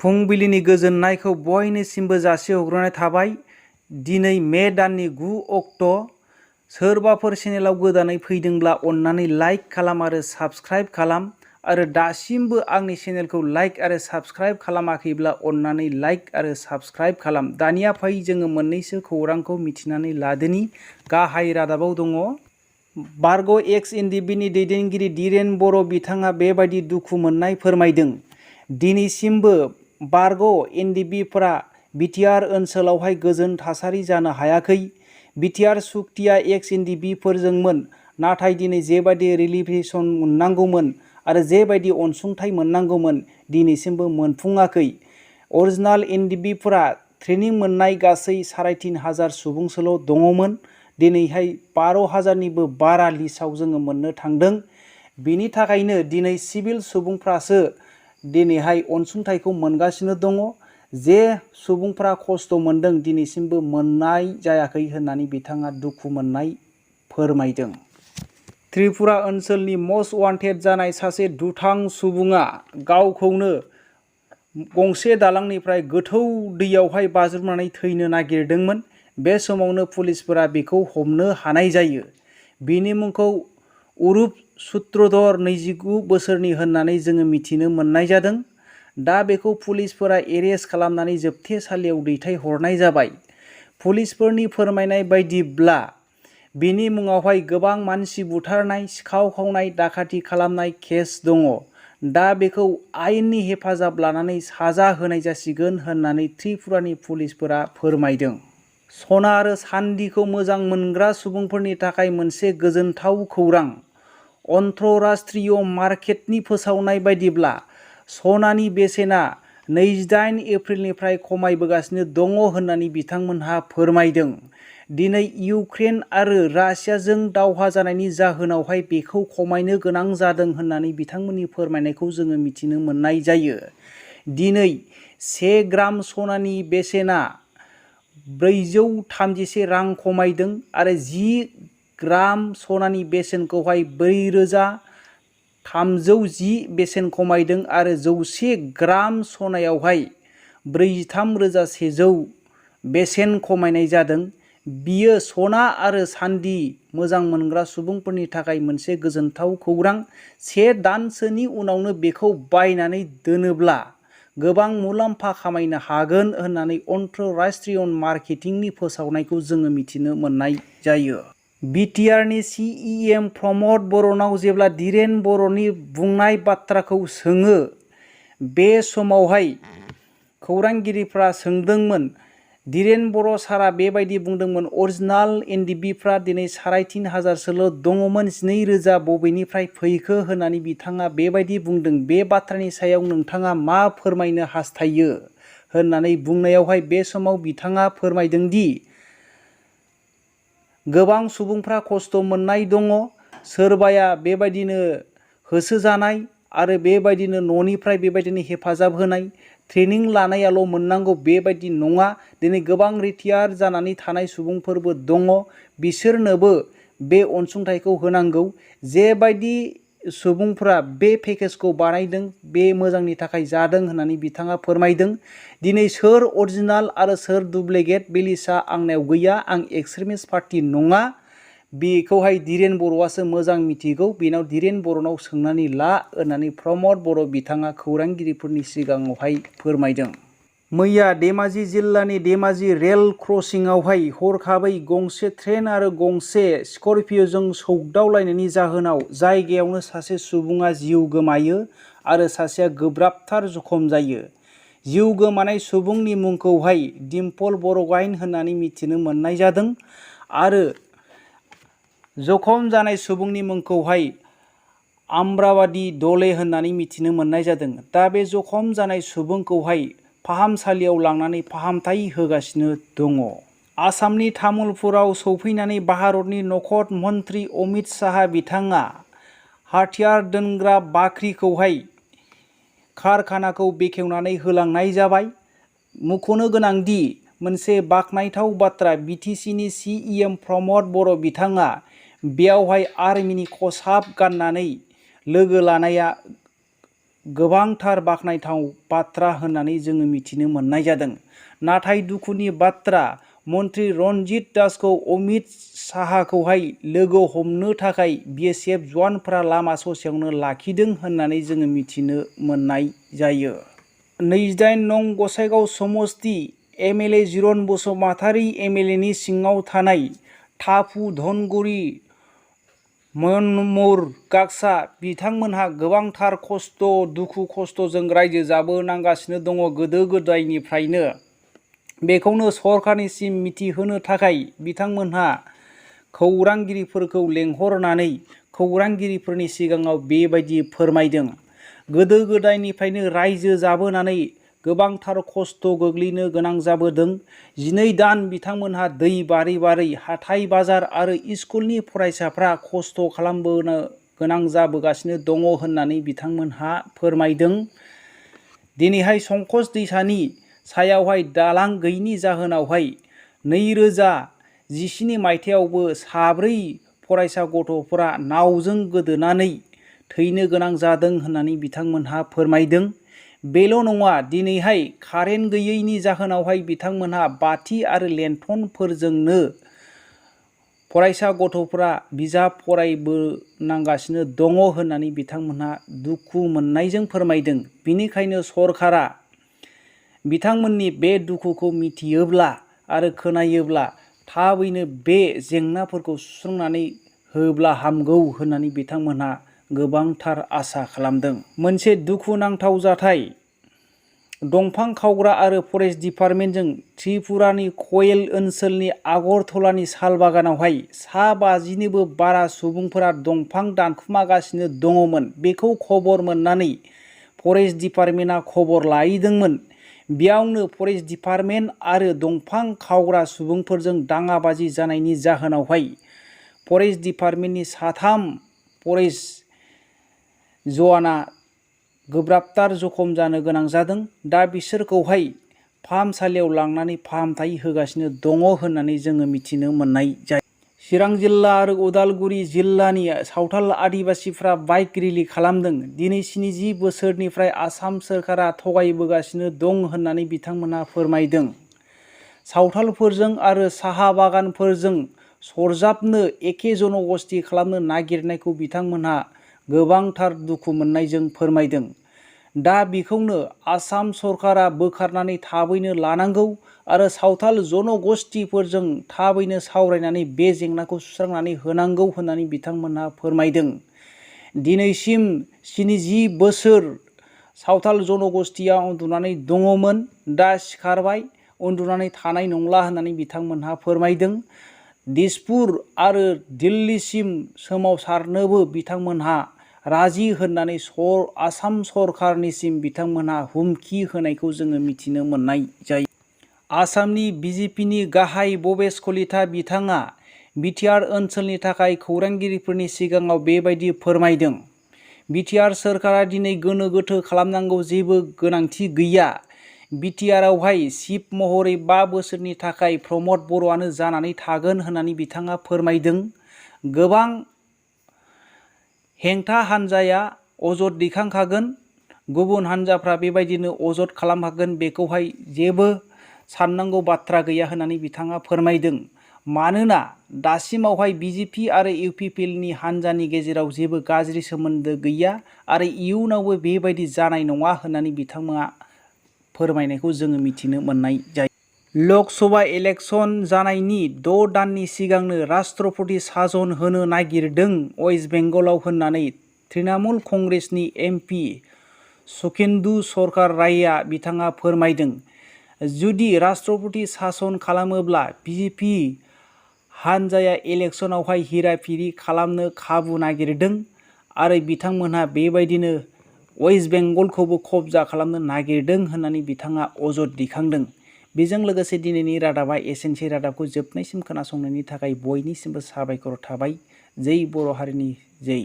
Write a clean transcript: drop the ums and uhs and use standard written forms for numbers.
फुंबिलिनि गोजोननायखौ बयनिसिमबो जासिहरग्रोनाय थाबाय। दिनै मे दाननि 9 अक्ट'। सोरबाफोर चेनेलाव गोदानै फैदोंब्ला अन्नानै लाइक खालाम आरो साबस्क्राइब खालाम आरो दासिमबो आंनि चेनेलखौ लाइक आरो साबस्क्राइब खालामाखैब्ला अन्नानै लाइक आरो साबस्क्राइब खालाम। दानिया फै जोङो मोननैसो खौरांखौ मिथिनानै लादोनि। गाहाय रादाबाव दङ। बारग' एक्स एनडिबिनि दैदेनगिरि धीरेन बर' बिथाङा बेबायदि दुखु मोननाय फोरमायदों। दिनैसिमबो बारग' एनडिबिफोरा बिटिआर ओनसोलावहाय गोजोन थासारि जानो हायाखै। बिटिआर सुक्तिया एक्स एनडिबिफोरजोंमोन, नाथाय दिनै जेबायदि रिलिभेसन मोननांगौमोन आरो जेबायदि अनसुंथाइ मोननांगौमोन दिनैसिमबो मोनफुङाखै। अरिजिनाल एनडिबिफोरा ट्रेनिं मोननाय गासै 3,500 सुबुंसोल' दङमोन। दिनैहाय 12,000निबो बारा लिस्टआव जोङो मोननो थांदों। बिनि थाखायनो दिनै सिभिल सुबुंफ्रासो दिनैहाय अनसुंथाइखौ मोनगासिनो दङ। जे सुबुंफ्रा खस्थ' मोनदों दिनैसिमबो मोननाय जायाखै होननानै बिथाङा दुखु मोननाय फोरमायदों। त्रिपुरा ओनसोलनि मस्ट वान्टेड जानाय सासे दुथां सुबुङा गावखौनो गंसे दालांनिफ्राय गोथौ दैयावहाय बाज्रुमनानै थैनो नागिरदोंमोन। बे समावनो पुलिसफोरा बेखौ हमनो हानाय जायो। बिनि मुंखौ उरुप सूत्रधर 29 बोसोरनि होननानै जोङो मिथिनो मोननाय जादों। दा बेखौ पुलिसफोरा एरेस्ट खालामनानै जोबथेसालियाव दैथायहरनाय जाबाय। पुलिसफोरनि फोरमायनाय बायदिब्ला बिनि मुङावहाय गोबां मानसि बुथारनाय, सिखाव खावनाय, दाखाथि खालामनाय केस दङ। दा बेखौ आयेननि हेफाजाब लानानै साजा होनाय जासिगोन होननानै त्रिपुरानि पुलिसफोरा फोरमायदों। सना आरो चान्दिखौ मोजां मोनग्रा सुबुंफोरनि थाखाय मोनसे गोजोनथाव खौरां। अन्तराष्ट्रीय मार्केटनि फोसावनाय बायदिब्ला सनानि बेसेना 28 एप्रिलनिफ्राय खमायबोगासिनो दङ होननानै बिथांमोनहा फोरमायदों। दिनै इउक्रेन आरो रासियाजों दावहा जानायनि जाहोनावहाय बेखौ खमायनो गोनां जादों होननानै बिथांमोननि फोरमायनायखौ जोङो मिथिनो मोननाय जायो। दिनै 1 ग्राम सनानि बेसेना 431 रां खमायदों आरो 10 ग्राम सनानि बेसेनखौहाय 4,310 बेसेन खमायदों आरो 100 ग्राम सनायावहाय 43,100 बेसेन खमायनाय जादों। बियो सना आरो चान्दी मोजां मोनग्रा सुबुंफोरनि थाखाय मोनसे गोजोनथाव खौरां। 1 दानसोनि उनावनो बेखौ बायनानै दोनोब्ला गोबां मुलाम्फा खामायनो हागोन होननानै अन्तराष्ट्रीय मार्केटिंनि फोसावनायखौ जोङो मिथिनो मोननाय जायो। बिटिआरनि CEM प्रमद बर'नाव जेब्ला धीरेन बर'नि बुंनाय बाथ्राखौ सोङो, बे समावहाय खौरांगिरिफ्रा सोंदोंमोन। धीरेन बर' सारा बेबायदि बुंदोंमोन, अरिजिनाल एनडिबिफ्रा दिनै 3,500सोल' दङमोन, 2,000 बबेनिफ्राय फैखो होननानै बिथाङा बेबायदि बुंदों। बे बाथ्रानि सायाव नोंथाङा मा फोरमायनो हास्थायो होननानै बुंनायावहाय बे समाव बिथाङा फोरमायदों दि गोबां सुबुंफ्रा खस्थ' मोननाय दङ। सोरबाया बेबायदिनो होसोजानाय आरो बेबायदिनो न'निफ्राय बेबायदिनो हेफाजाब होनाय, ट्रेनिं लानायाल' मोननांगौ बेबायदि नङा। दिनै गोबां रिटायार जानानै थानाय सुबुंफोरबो दङ। बिसोरनोबो बे अनसुंथाइखौ होनांगौ। जेबायदि सुबुंफ्रा बे पेकेजखौ बानायदों बे मोजांनि थाखाय जादों होननानै बिथाङा फोरमायदों। दिनै सोर अरिजिनाल आरो सोर डुप्लिकेट बे लिस्टआ आंनाव गैया। आं एक्सट्रिमिस्ट पार्टी नङा। बेखौहाय धीरेन बर'आसो मोजां मिथिगौ। बेनाव धीरेन बर'नाव सोंनानै ला होननानै प्रमद बर' बिथाङा खौरांगिरिफोरनि सिगाङावहाय फोरमायदों। मैया धेमाजि जिल्लानि धेमाजि रेल क्रसिंआवहाय हरखाबै गंसे ट्रेन आरो गंसे स्कर्पिय'जों सौग्दावलायनायनि जाहोनाव जायगायावनो सासे सुबुङा जिउ गोमायो आरो सासेया गोब्राबथार जखम जायो। जिउ गोमानाय सुबुंनि मुंखौहाय डिम्पल बरग'हाइन होननानै मिथिनो मोननाय जादों आरो जखम जानाय सुबुंनि मुंखौहाय आम्राबादि दले होननानै मिथिनो मोननाय जादों। दा बे जखम जानाय सुबुंखौहाय फाहामसालियाव लांनानै फाहामथाय होगासिनो दङ। आसामनि तामुलपुराव सौफैनानै भारतनि नखर मन्त्रि अमित शाह बिथाङा हाथियार दोनग्रा बाख्रिखौहाय कारखानाखौ बेखेवनानै होलांनाय जाबाय। मुंख'नो गोनांदि मोनसे बाखनायथाव बाथ्रा, बिटिसिनि CEM प्रमद बर' बिथाङा बेयावहाय आर्मिनि खसाब गाननानै लोगो लानाया गोबांथार बाख्नायथाव बाथ्रा होननानै जोङो मिथिनो मोननाय जादों। नाथाय दुखुनि बाथ्रा, मन्त्रि रनजित दासखौ अमित साहाखौहाय लोगो हमनो थाखाय BSF जवानफोरा लामा ससेयावनो लाखिदों होननानै जोङो मिथिनो मोननाय जायो। 28 नं गसाइगाव समस्ति MLA जिरन बसुमतारी MLA नि सिङाव थानाय थाफु धनगुरि मनमुर गागसा बिथांमोनहा गोबांथार खस्थ' दुखु खस्थ'जों रायजो जाबोनांगासिनो दङ गोदो गोदायनिफ्रायनो। बेखौनो सरखारनिसिम मिथिहोनो थाखाय बिथांमोनहा खौरांगिरिफोरखौ लेंहरनानै खौरांगिरिफोरनि सिगाङाव बेबायदि फोरमायदों। गोदो गोदायनिफ्रायनो रायजो जाबोनानै गोबांथार खस्थ' गोग्लैनो गोनां जाबोदों। 12 दान बिथांमोनहा दै बारै बारै हाथाय बाजार आरो स्कुलनि फरायसाफ्रा खस्थ' खालामबोनो गोनां जाबोगासिनो दङ होननानै बिथांमोनहा फोरमायदों। दिनैहाय संकस दैसानि सायावहाय दालां गैयिनि जाहोनावहाय 2017 मायथाइयावबो 4 फरायसा गथ'फोरा नावजों गोदोनानै थैनो गोनां जादों होननानै बिथांमोनहा फोरमायदों। बेल' नङा, दिनैहाय कारेन्ट गैयैनि जाहोनावहाय बिथांमोनहा बाथि आरो लेन्थनफोरजोंनो फरायसा गथ'फोरा बिजाब फरायबोनांगासिनो दङ होननानै बिथांमोनहा दुखु मोननायजों फोरमायदों। बिनिखायनो सरकारा बिथांमोननि बे दुखुखौ मिथियोब्ला आरो खोनायोब्ला थाबैनो बे जेंनाफोरखौ सुस्रांनानै होब्ला हामगौ होननानै बिथांमोनहा गोबांथार आसा खालामदों। मोनसे दुखुनांथाव जाथाय, दंफां खावग्रा आरो फरेस्ट डिपार्टमेन्टजों त्रिपुरानि क'येल ओनसोलनि आगरतलानि साल बागानावहाय 50निबो बारा सुबुंफोरा दंफां दानखुमागासिनो दङमोन। बेखौ खबर मोननानै फरेस्ट डिपार्टमेन्टआ खबर लाहैदोंमोन। बेयावनो फरेस्ट डिपार्टमेन्ट आरो दंफां खावग्रा सुबुंफोरजों दाङाबाजि जानायनि जाहोनावहाय फरेस्ट डिपार्टमेन्टनि 3 फरेस्ट जवाना gwbrabtar जखम जानो गोनां जादों। दा बिसोरखौहाय फाहामसालियाव लांनानै फाहामथाय होगासिनो दङ होननानै जोङो मिथिनो मोननाय जायो। चिरां जिल्ला आरो उदालगुरि जिल्लानि सावथाल आदिबासिफ्रा बाइक रेलि खालामदों। दिनै 70 बोसोरनिफ्राय आसाम सोरखारा थगायबोगासिनो दं होननानै बिथांमोनहा फोरमायदों। सावथालफोरजों आरो साहा बागानफोरजों सरजाबनो एखे जनगस्ति खालामनो नागिरनायखौ बिथांमोनहा गोबांथार दुखु मोननायजों फोरमायदों। दा बेखौनो आसाम सरकारा बोखारनानै थाबैनो लानांगौ आरो सावथाल जनगस्तिफोरजों थाबैनो सावरायनानै बे जेंनाखौ सुस्रांनानै होनांगौ होननानै बिथांमोनहा फोरमायदों। दिनैसिम 70 बोसोर सावथाल जनगस्तिया उन्दुनानै दङमोन, दा सिखारबाय, उन्दुनानै थानाय नंला होननानै बिथांमोनहा फोरमायदों। दिसपुर आरो दिल्लीसिम सोमावसारनोबो बिथांमोनहा राजि होननानै आसाम सरकारनिसिम बिथांमोनहा हुमखि होनायखौ जोङो मिथिनो मोननाय जायो। आसामनि BJPनि गाहाय भबेश कलिता बिथाङा BTR ओनसोलनि थाखाय खौरांगिरिफोरनि सिगाङाव बेबायदि फोरमायदों। BTR सोरखारा दिनै गोनो गोथो खालामनांगौ जेबो गोनांथि गैया। BTRआवहाय चिफ महरै 5 बोसोरनि थाखाय प्रमद बर'आनो जानानै थागोन होननानै बिथाङा फोरमायदों। गोबां हेंथा हान्जाया अजद दैखांखागोन, गुबुन हान्जाफ्रा बेबायदिनो अजद खालामखागोन, बेखौहाय जेबो साननांगौ बाथ्रा गैया होननानै बिथाङा फोरमायदों। मानोना दासिमावहाय BJP आरो UPPनि हान्जानि गेजेराव जेबो गाज्रि सोमोन्दो गैया आरो इयुनावबो बेबायदि जानाय नङा होननानै बिथांमोना फोरमायनायखौ जोङो मिथिनो मोननाय जायो। लकसभा इलेक्सन जानायनि 6 दाननि सिगांनो राष्ट्रपति सासन होनो नागिरदों वेस्ट बेंगलाव होननानै तृणमूल कंग्रेसनि MP सुखेन्दु सरकार रायआ बिथाङा फोरमायदों। जुदि राष्ट्रपति सासन खालामोब्ला BJP हान्जाया इलेक्सनावहाय हेराफेरि खालामनो खाबु नागिरदों आरो बिथांमोनहा बेबायदिनो वेस्ट बेंगलखौबो कब्जा खालामनो नागिरदों होननानै बिथाङा अजद दैखांदों। बेजों लोगोसे दिनैनि रादाबा एसेनोसै। रादाबखौ जोबनायसिम खोनासंनायनि थाखाय बयनिसिमबो साबायखर थाबाय। जै बर' हारिनि जै।